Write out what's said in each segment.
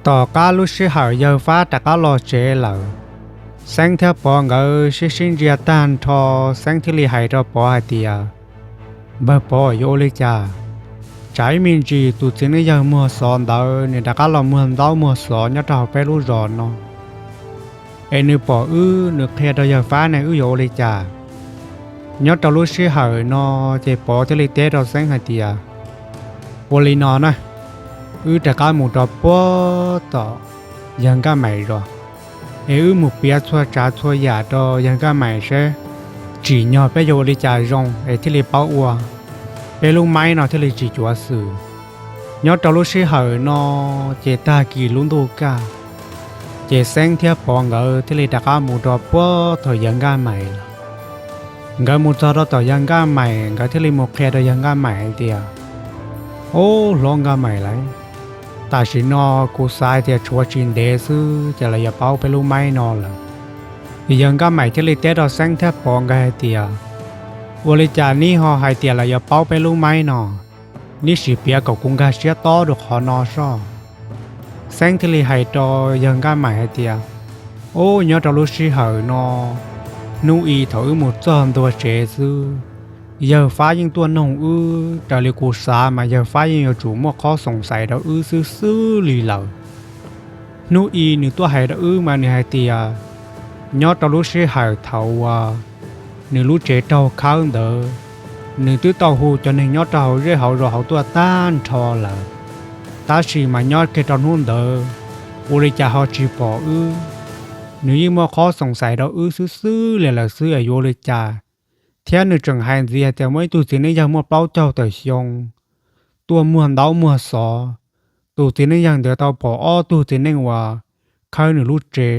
Tom qab lub sij hawm yawg Fab rov qab los tsev lawm, Xeeb thiab Pov nkawd sib sib ntsia tag nrho, Xeeb thiaj li hais rau Pov hais tias, Npawg Pov, yuav ua li cas? Tsam ib me ntsis tus txiv neej yawg muag xov ntawd nws rov qab los muag ntaub muag xov nyob rau hauv peb lub zos no, es nws pom wb, nws qhia rau yawg Fab ne, wb yuav ua li cas? Nyob rau lub sij hawm no ces Pov thiaj li teb rau Xeeb hais tias, Ua li no na, wb rov qab mus rau puag tom yawg Nkaj Maim zos, es wb mus piav txhua tsav txhua yam rau yawg Nkaj Maim seb tsim nyog peb yuav ua li cas zoo es thiaj li paub ua peb lub maib no thiaj li tsis cuav xwm. Nyob rau lub sij hawm no ces tag kis lub ntuj kaj, ces Xeeb thiab Pov nkawd thiaj li rov qab mus rau puag tom yawg Nkaj Maim lawm. Nkawd mus txog rau tom yawg Nkaj Maim, nkawd thiaj li mus qhia rau yawg Nkaj Maim hais tias, Ub, hlob Nkaj Maim lauj, tam sim no kuv xav hais tias tshuav tsis ntev xwb ces lawv yuav paub peb lub maib no lawm. Yawg Nkaj Maim thiaj li teb rau Xeeb thiab Pov nkawd hais tias, Ua li cas neb ho hais tias lawv yuav paub peb lub maib no? Neb sim piav kom kuv nkag siab tob rau qhov no soj. Xeeb thiaj li hais rau yawg Nkaj Maim hais tias, Ub, nyob rau lub sij hawm no, hnub i thaum wb mus txog ntua tsev xwb, yawg Fab yeej tuaj noog wb. Raws li kuv xav mas yawg Fab yeej yuav tsum muaj qhov xoom xais rau wb xwb xwb li lawm. Hnub i nws tuaj hais rau wb mas nws hais tias, nyob rau lub sij hawm thaum uas nws lub tsev raug khawb ntawd, nws twb tau hu cov neeg nyob rau hauv zej hauv zos hauv tuaj tag nrho lawm, tab sis mas nyob kiag rau hnub ntawd, ua li cas ho tsis pom wb. Nws yeej muaj qhov xoom xais rau wb xwb xwb li lawm xwb es yuav ua li cas. Thiab nws tseem hais ntxiv hais tias muaj ib tug txiv neej yawg muaj plaub caug tawm xyoo tuaj muag ntaub muag xov. Tus txiv neej yawg ntawd tau pom ob tug txiv neej uas khawb nws lub tsev,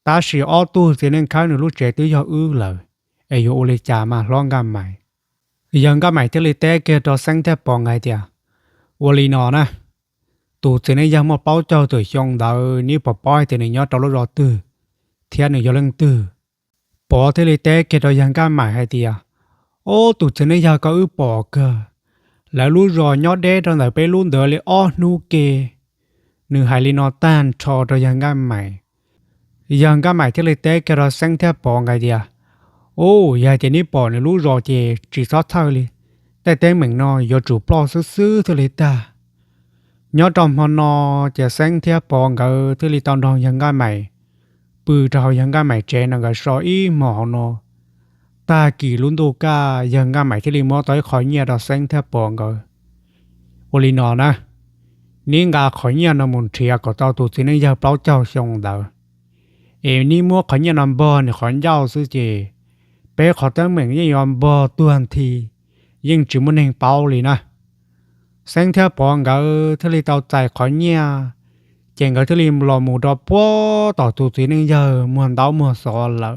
tab sis ob tug txiv neej khawb nws lub tsev twb yog wb lawm, es yuav ua li cas mas hlob Nkaj Maim? Yawg Nkaj Maim thiaj li teb kiag rau Xeeb thiab Pov nkawd hais tias, Ua li no na, tus txiv neej yawg muaj plaub caug tawm xyoo ntawd neb puas paub hais tias nws nyob rau lub zos twg thiab nws yog leej twg? Pov thiaj li teb kiag rau yawg Nkaj Maim hais tias, Ob, tus txiv neej yawg ko wb pom kawg, lawv lub zos nyob deb rau ntawm peb lub ntawd li ob hnub ke. Nws hais li no tag nrho rau yawg Nkaj Maim. Yawg Nkaj Maim thiaj li teb kiag rau Xeeb thiab Pov nkawd tias, Ub, yog hais tias neb pom nws lub zos ces tsis txhob txhawj li, tej teeb meem no yuav tsum ploj xwb xwb thiaj li tag. Nyob rau hmo no, ces Xeeb thiab Pov nkawd thiaj li tau nrog yawg Nkaj Maim pw rau hauv yawg Nkaj Maim tsev no nkawd so ib hmos hauv no. Tag kis lub ntuj kaj, yawg Nkaj Maim thiaj li muab tau ib qho nyiaj rau Xeeb thiab Pov nkawd. Ua li no na, neb nqa qhov nyiaj no mus nrhiav kom tau tus txiv neej yawg plaub caug xyoo ntawd, es neb muab qhov nyiaj no npog nws qhov ncauj xwb ces peb qhov teeb meem yeej yuav npog tuag nthi, yeej tsis muaj neeg paub li na. Xeeb thiab Pov nkawd thiaj li tau txais qhov nyiaj, ces nkawd thiaj li los mus rau puag tom tus txiv neej yawg muag ntaub muag xov lawm.